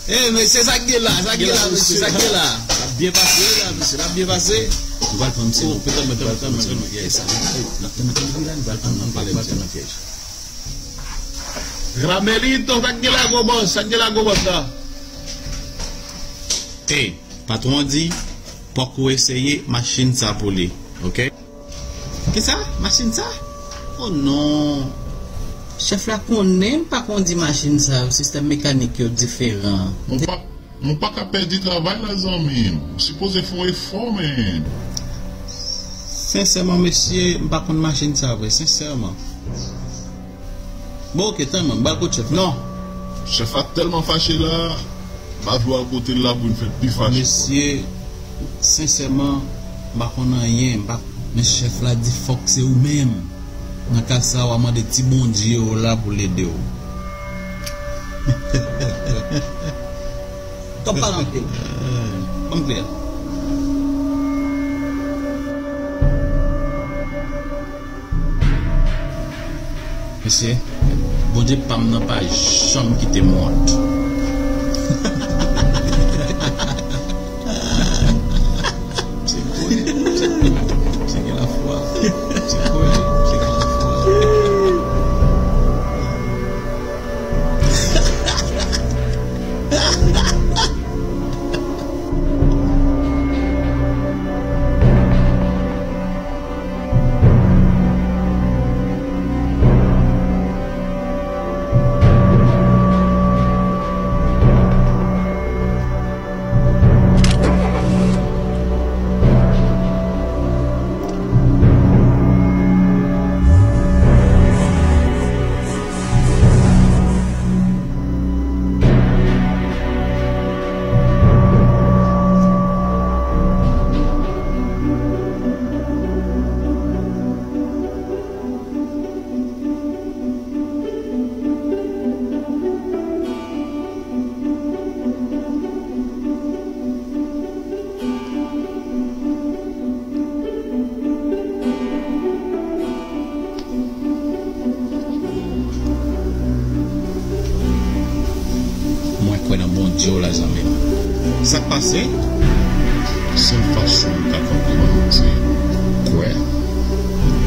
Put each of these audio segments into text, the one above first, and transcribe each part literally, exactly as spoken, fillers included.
Eh, mesye, sa k gen la, sa k gen la, mesye, sa k gen la. L ap byen pase, wi, la, mesye, l ap byen pase. Nou pral pran misye, non. Petèt, petèt, petèt, petèt, petèt, yes. N ap pran misye la, nou pral pran, nou pral pran nan pyèj. Ramelito, sa k gen la, gwo bòs, sa k gen la, gwo bòs la. Ey, patwon an di, pòk ou eseye machin sa pou li, oke? Kisa? Machin sa? Oh non! Chèf la konnen m pa kondi machin sa yo, sistèm mekanik yo diferan. Mwen pa, mwen pa ka pèdi travay la, zanmi m. Ou sipoze fè yon efò, men. Sensèman, mesye, m pa konn machin sa vre, sensèman. Bon, oke, tann mwen, m pral kot chèf la. Non. Chèf la tèlman fache la, m pa vle w al kote l la pou n fè l pi fache ankò. Mesye, sensèman, m pa konn anyen, m pa, men chèf la di fòk se ou menm. Nan ka sa, w a mande ti Bondye w la pou l ede w. Kòb pa nan pye w. Ban m kle a. Mesye, Bondye pa m nan pa janm kite m wont. Se vre, se vre, se gen lafwa. Se vre, se gen lafwa. Mwen kwè nan Bondye w la, zanmi m. Sa k pase? Sèl fason m ka konprann se kwè.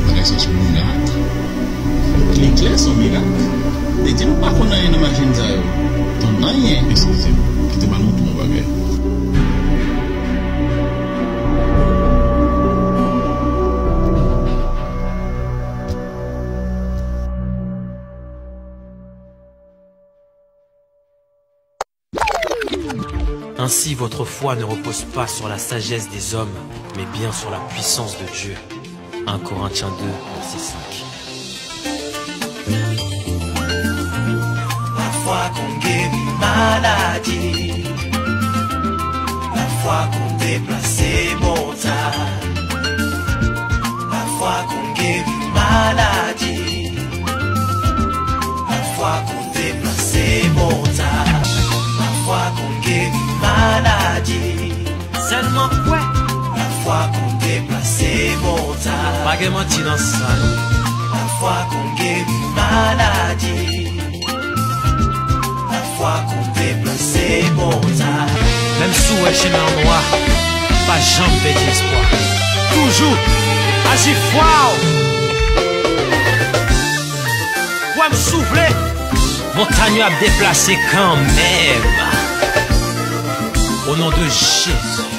Bagay sa se mirak. Li klè se yon mirak. Li di m pa konn anyen nan machin sa yo. Konn anyen. Eskize m. Kite m al montre w yon bagay. Ainsi, votre foi ne repose pas sur la sagesse des hommes, mais bien sur la puissance de Dieu. Un Corinthiens deux, verset cinq. Lafwa konn geri maladi. Lafwa konn deplase montay. Lafwa konn geri maladi. Lafwa konn deplase montay. Lafwa konn geri maladi. Sèlman kwè. Lafwa konn deplase montay. Pa gen manti nan sa, non. Lafwa konn geri maladi. Lafwa konn deplase montay. Menm si w wè chemen an nwa, pa janm pèdi espwa. Toujou aji fwa w. Kwè m si w vle. Montay yo ap deplase kanmenm. O non de Jezi.